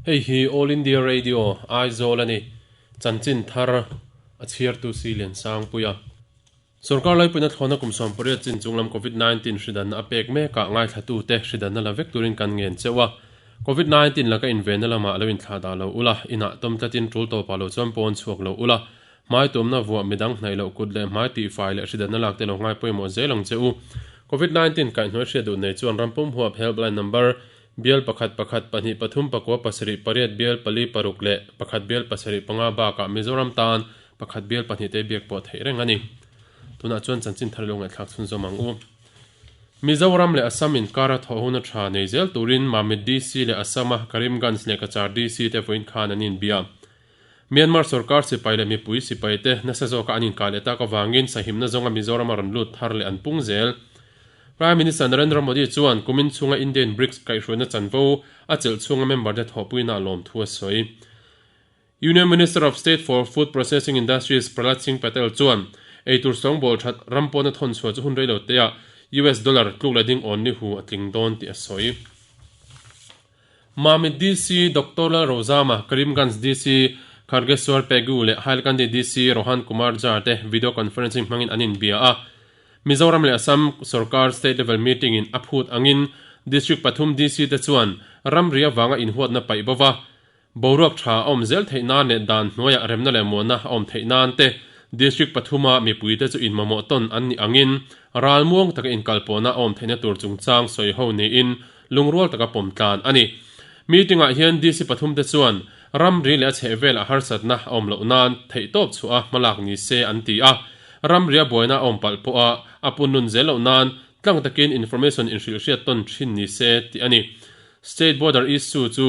Hei hi All India Radio, Aizawl a ni. Chanchin thar a chhiartu si Liansangpuia. Sorkar laipuina thlawhna kum 18 chin chunglam Covid 19 hridanna a pek mekah ngaithlatute hridanna la vek turin kan ngen cheuh a. Covid 19 laka invenna lamah lo inthlah dah lo ula, inah tawm tlatin tul tawpah lo chuan pawn chhuak lo ula, hmai tumna vuah midang hnaih loh kut leh hmai tihfai leh hridanna lak te lo ngai pawimawh zel ang che u. Covid 19 kaihhnuai hriat duh nei chuan rampum huap helpline number bial pakhat pakhat pahnih pathum pakua pasarih pariat bial pali paruk leh pakhat bial pasarih panga bakah Mizoram tan pakhat bial pahnih te biak pawh theih reng a ni. Tunah chuan chanchin thar lo ngaihthlak chhunzawm ang u. Mizoram leh Assam inkara thawh huna tha nei zel turin Mamit DC leh Assam-a Karimganj leh Cachar DC te vawiin khan an inbia. Myanmar sorkar sipai leh mipui sipai te nasa zawka an inkah leh tak avangin sahimna zawnga Mizoram a rawn lut thar leh an pung zel. Prime Minister Narendra Modi chuan kumin chhunga Indian BRICS kaihhruaina chanvo a chelh chhunga member te thawhpuina a lawm thu a sawi. Union Minister of State for Food Processing Industries Prahlad Singh Patel chuan eitur sawngbawl that ram pawna thawn chhuah chu hun reilo teah US dollar tluk leh ding awn ni hu a tling dawn tih a sawi. Mamit DC Doctor Lal Rozama, Karimganj DC Khargeswar Pegu leh Hailakandi DC Rohan Kumar Jha te video conferencing hmangin an inbia a. Mizoram leh Assam sorkar state level meeting in a phut angin District pathum DC te chuan ramri avanga inhuatna paih bo va, boruak tha a awm zel theih nan leh dan hnuaiah remna leh muanna a awm theih nan te District pathuma mipuite chu inmamawh tawn an nih angin ralmuang taka inkalpawhna a awm theihna tur chungchang sawiho niin lungrual taka pawm tlan a ni. Meeting-ah hian DC pathum te chuan ramri leh a chhehvel a harsatna a awm loh nan theihtawp chhuah a hmalak ni se an ti a, ramri a buaina a awm palh pawh a a punlun zel loh nan tlang takin information inhrilhhriat tawn thin ni se tih a ni. State border issue chu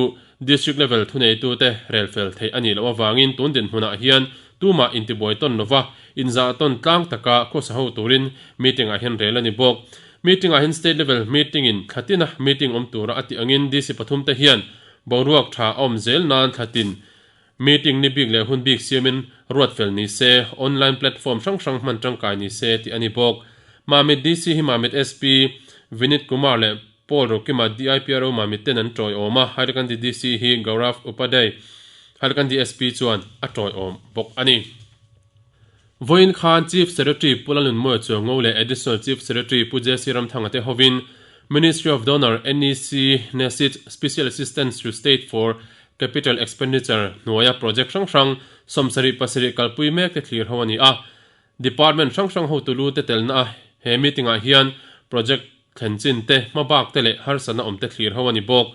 district level thuneitute rel fel theih a nih loh avangin tun dinhmunah hian tumah intibuai tawn lova inzah tawn tlang taka khawsa ho turin meeting-ah hian rel a ni bawk. Meeting ah hian state level meeting in thlatin a meeting awm tura a tih angin DC pathum te hian boruak tha a awm zel nan thlatin meeting ni bik leh hun bik siamin ruat fel ni se, online platform hrang hrang hman tangkai ni se tih a ni bawk. Mamit DC hi Mamit SP Vinit Kumar leh Paul Rokima DIPRO Mamit ten an tawiawm a, Hailakandi DC hi Gaurav Upadhyay Hailakandi SP chuan a tawiawm bawk a ni. Vawiin khan Chief Secretary Pu Lalnunmawia Chuango leh Additional Chief Secretary Pu JC Ramthanga te hovin Ministry of Donor NEC NESIT Special Assistance to State for Capital Expenditure hnuaia project hrang hrang 77 kalpui mek te thlir ho a ni a. Department hrang hrang hotu lu te telna a he meeting ah hian project thlen chin te, hmabak te leh harsatna awm te thlir ho a ni bawk.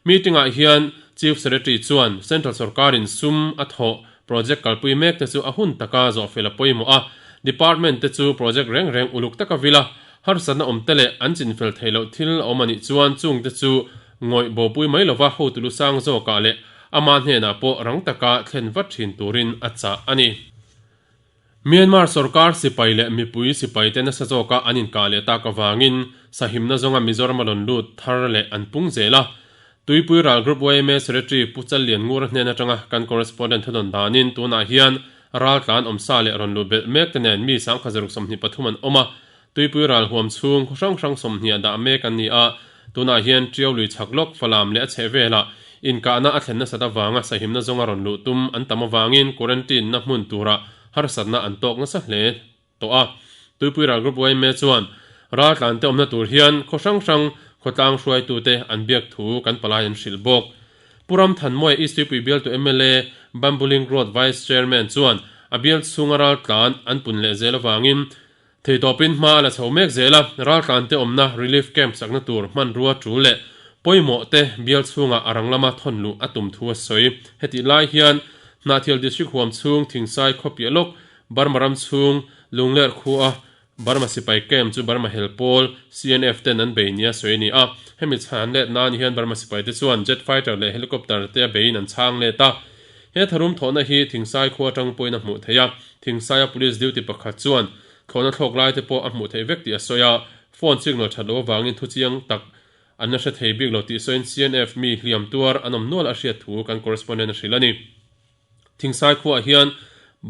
Meeting ah hian Chief Secretary chuan Central sorkarin sum a thawh project kalpui mek te chu a hun taka zawhfel a pawimawh a, Department te chu project reng reng uluk taka vil a, harsatna awm te leh an chinfel theih loh thil a awm a nih chuan chung te chu ngawih bopui mai lova hotu lu sang zawkah leh ama hnenah pawh rang taka thlen vat thin turin a chah a ni. Myanmar sorkar sipai leh mipui sipaite nasa zawka an inkah leh tak avangin sahimna zawnga Mizoram a rawn lut thar leh an pung zel a. Tuipui Ral Group yma Secretary Pu Challian Ngura hnen atanga kan correspondent thudawn danin tunah hian raltlan awmsa leh rawn luh belh mek te nen mi 1023 an awm a. Tuipui ral huam chhung khaw hrang hrang sawmhnih ah dah mek an ni a, tunah hian Ṭiau lui chhak lawk Falam leh a chheh velah inkahna a thlen nasat avanga sahimna zawnga rawn luh tum an tam avangin quarantine na hmun turah harsatna an tawk nasa hle tawh a. Tuipui ral Group yma chuan raltlante awmna tur hian khaw hrang hrang khawtlang hruaitute an biak thu kan palai an hrilh bawk. Pu Ramthanmawia East Tuipui bialtu mla Bambuling Road Vice Chairman chuan a bial chhunga raltlan an pun leh zel avangin Theitawpin hma a la chho mek zel a, raltlante awmna relief camp sakna tur hmanrua tul leh pawimawh te bial chhungah a rang lama thawn luh a tum thu a sawi. Hetih lai hian Hnahthial District huam chhung Thingsai khawpiah lawk Burma ram chhung Lungler khua Burma sipai camp chu Burma hel pawl CNF ten an bei nia sawi a ni a. Hemi chhan let nan hian Burma sipai te chuan jet fighter leh helicopter te a beiin an chhang let a. He tharum thawhna hi Thingsai khua atang pawhin a hmuh theih a, Thingsaia police duty pakhat chuan thlawhna thlawk lai te pawh a hmuh theih vek tih a sawi a, phone signal that loh avangin thu chiang tak an la hre thei bik lo tih sawiin CNF mi hliam tuar an awm nual a hriat thu kan correspondent a hrilh a ni. Thingsai khuaah hian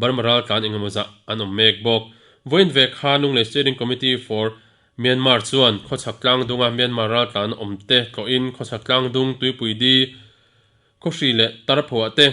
Burma raltlan engemaw zah an awm mek bawk. Vawiin ve kha Lunglei Steering Committee for Myanmar chuan khawchhak tlangdunga Myanmar raltlan awmte tlawhin khawchhak tlangdung tuipui di. Khawhri leh Tarphoah te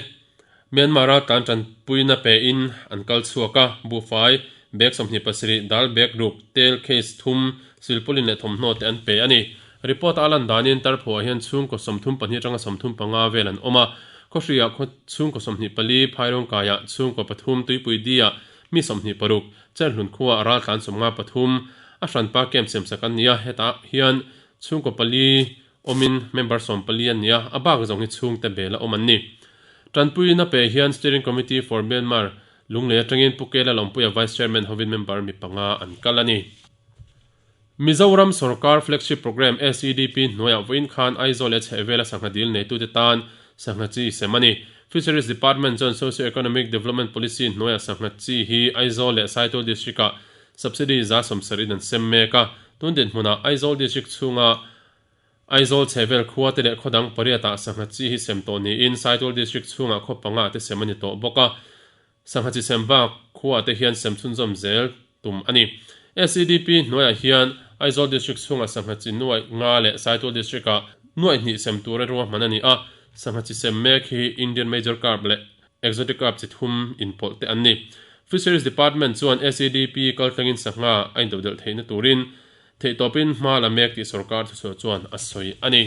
Myanmar-a tlan tanpuina pein an kal chhuak a, buhfai, bag 27, dal bag ruk, tel case thum, silpaulin leh thawmhnaw te an pe a ni. Report-a a lan danin Tarphoah hian chhungkaw 32 atanga 35 vel an awm a, Khawhri-ah khaw chhungkaw 24, Phairawngkaiah chhungkaw pathum, Tuipui Di-ah mi 26, Cherhlun khuaah raltlan 53, a hranpa camp siamsak an ni a, hetah hian chhungkaw pali awmin member 14 an ni a, a bak zawng hi chhungte bel a awm an ni. Tanpuiin a pe hian Steering Committee for Myanmar Lunglei atangin Pu Kela Lawmpuia Vice Chairman hovin member mi panga an kal a ni. Mizoram Sorkar Flagship Programme SEDP hnuaiah vawiin khan Aizawl leh chhehvela sangha dil neitute tan sangha chi sem a ni. Fisheries Department chuan Socio-Economic Development Policy hnuaiah sangha chi hi Aizawl leh Saitual District-ah subsidy 70% in an sem mek a. Tun dinhmunah Aizawl District chhunga Aizawl chhehvel khua te leh khaw dang pariatah sangha chi hi sem tawh niin Saitual District chhungah khaw panga te sem a ni tawh bawk a. Sangha chi sem bak khua te hian sem chhunzawm zel tum a ni. SEDP hnuaiah hian Aizawl District chhungah sangha chi nuaih nga leh Saitual District-ah nuaih hnih sem tura ruahman a ni a. Sangha chi sem mek hi Indian Major Carp leh Exotic Carp chi thum inpawlh te an ni. Fisheries Department chuan SEDP kaltlangin sangha a indodelh theihna turin Theihtawpin hma la mek tih sorkar thuchhuah chuan a sawi a ni.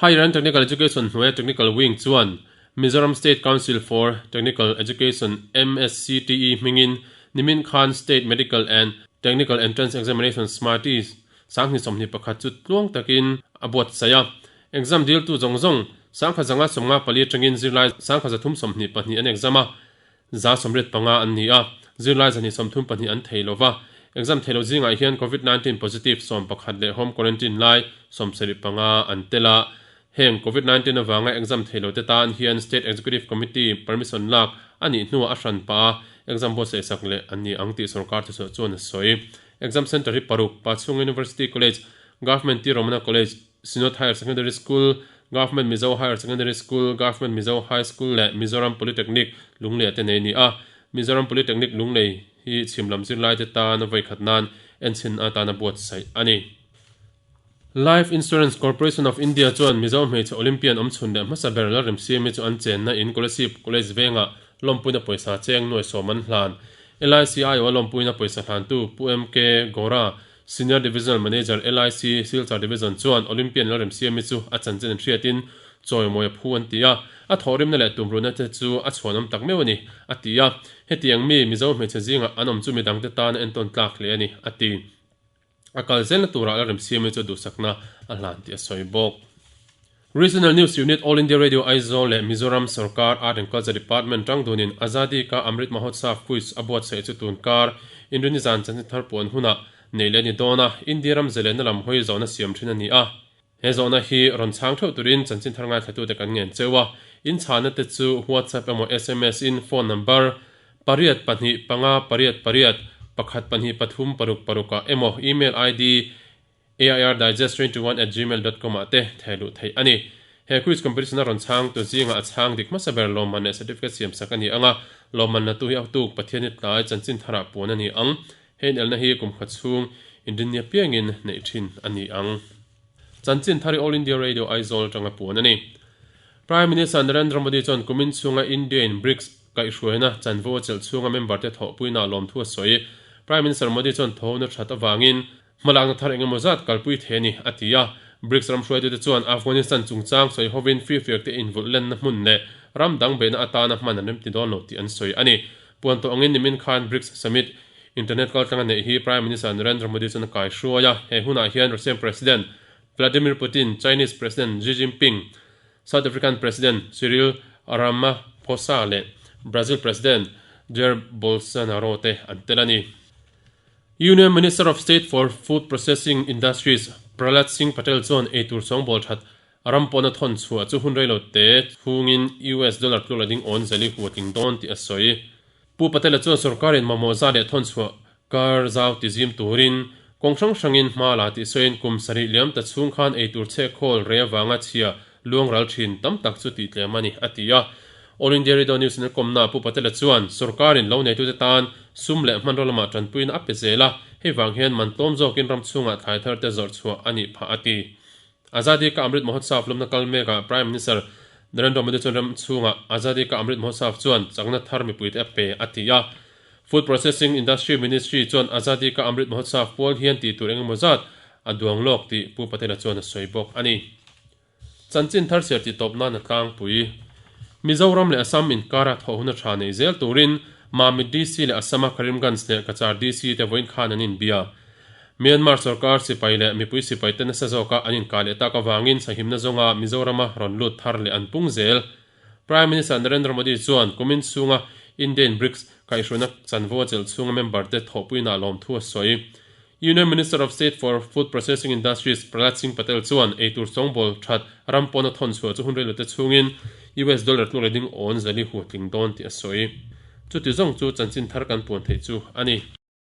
Higher and Technical Education hnuaia Technical Wing chuan Mizoram State Council for Technical Education, MSCTE, hmingin nimin khan State Medical and Technical Entrance Examination, SMATE, 2021 chu tluang takin a buatsaih a. Exam diltu zawng zawng 1154 atangin zirlai 1322 an exam a. 85% an ni a, zirlai 132 an thei lo va. Exam thei lo zingah hian Covid 19 positive 11 leh home quarantine lai 75 an tel a. Heng Covid 19 avanga exam thei lo te tan hian State Executive Committee permission lak a nih hnuah a hran pah a, exam buatsaih sak leh an ni ang tih sorkar thuchhuah chuan a sawi. Exam centre hi paruk, Pachhung University College, Government T Romana College, Synod Higher Secondary School, Government Mizo Higher Secondary School, Government Mizo High School leh Mizoram Polytechnic Lunglei te nei a ni a. Mizoram Polytechnic Lunglei hi chhim lam zirlaite tan vawikhat nan enchhin atana buatsaih a ni. Life Insurance Corporation of India chuan Mizo hmeichhe Olympian awmchhun leh hmasa ber Lalremsiami chu an chenna in Kolasib College vengah lawmpuina pawisa cheng nuai sawm an hlan. LIC aiawha lawmpuina pawisa hlantu Pu MK Gora Senior Divisional Manager LIC Silchar Division chuan Olympian Lalremsiami chu a chanchin an hriatin chawimawi a phu an ti a, a thawhrimna leh tumruhna te chu a chhuanawm tak meuh a ni, a ti a. Hetiang mi Mizo hmeichhe zingah an awm chu midangte tan a entawn tlak hle a ni, a ti. A kal zelna turah Lalremsiami chu duhsakna a hlan tih a sawi bawk. Regional News Unit All India Radio Aizawl leh Mizoram Sorkar Art and Culture Department tangdunin Azadi Ka Amrit Mahotsav Quiz a buatsaih chu tunkar Inrinni zan chanchin thar puan hunah neih leh a ni dawn a, India ram zelenna lam hawi zawhna siam thin a ni a. He zawhna hi rawn chhang theuh turin chanchin thar ngaithlatute kan ngen cheu a, inchhahna te chu WhatsApp emaw sms in phone number pariat pahnih panga pariat pariat pakhat pahnih pathum paruk paruk ah emaw email ID airdigest21@gmail.com ah te theh luh theih a ni. He quiz competition a rawn chhang tu zingah a chhang dik hmasa ber lawmman leh certificate siam sak a ni ang a, lawmman la tu hi a tuk Pathian hi tlai chanchin tharah puan a ni ang. He inelna hi kum khat chhung inrinni apiangin neih thin a ni ang. Chanchin thar hi All India Radio Aizawl atanga puan a ni. Prime Minister Narendra Modi chuan kumin chhunga India in BRICS kaihhruaina chanvo a chelh chhunga member te thawhpuina lawmthu a sawi. Prime Minister Modi chuan thawhna that avangin Hmalakna thar engemaw zat kalpui thei a ni, a ti a. BRICS ram hruaitute chuan Afghanistan chungchang sawi hovin firfiak te invulh lenna hmun leh ram dang beihna atana hman an remti dawn lo tih an sawi a ni. Puan tawh angin nimin khan BRICS Summit internet kaltlanga neih hi Prime Minister Narendra Modi chuan a kaihruai a. He hunah hian Russian President Vladimir Putin, Chinese President Xi Jinping, South African President Cyril Ramaphosa leh Brazil President Jair Bolsonaro te an tel a ni. Union Minister of State for Food Processing Industries Prahlad Singh Patel chuan eitur sawngbawl that ram pawna thawn chhuah chu hun reilo te chhungin US dollar tluk la ding awn zali hu a tling dawn tih a sawi. Pu Patel-a chuan sorkarin mamawh za leh thawn chhuah kar zau ti zim turin kawng hrang hrangin hma la tih sawiin kum sarih liam ta chhung khan eitur chhekhawl rei avanga chhia luang ral thin tam tak chu tih tlem a ni, a ti a. All India Radio News in a kawmna Pu Patel-a chuan sorkarin lo neitute tan sum leh hmanraw lamah tanpuina a pe zel a, hei vang hian man tlawm zawkin ram chhungah thlai thar te zawrh chhuah a nih phah a ti. Azadi Ka Amrit Mahotsav lawmna kal mekah Prime Minister Narendra Modi chuan ram chhunga Azadi Ka Amrit Mahotsav chuan chakna thar mipuite a pe a ti a. Food Processing Industry Ministry chuan Azadi Ka Amrit Mahotsav pual hian tih tur engemaw zat a duang lawk tih Pu Patel-a chuan a sawi bawk a ni. Chanchin thar siar tih tawp nan a tlangpui. Mizoram leh Assam inkara thawh hun a tha nei zel turin Mamit DC leh Assam-a Karimganj leh Cachar DC te vawiin khan an inbia. Myanmar sorkar sipai leh mipui sipai te nasa zawka an inkah leh tak avangin sahimna zawnga Mizorama rawn lut thar leh an pung zel. Prime Minister Narendra Modi chuan kumin chhunga Indian BRICS kaihhruaina chanvo a chelh chhunga member te thawhpuina lawmthu a sawi. Union Minister of State for Food Processing Industries Prahlad Singh Patel chuan eitur chawngbâwl that ram pawna thawn chhuah chu hun reilo te chhungin US dollar tluk leh ding awn zali hu tling dawn tih a sawi. Chuti zawng chu chanchin thar kan puan theih chu a ni.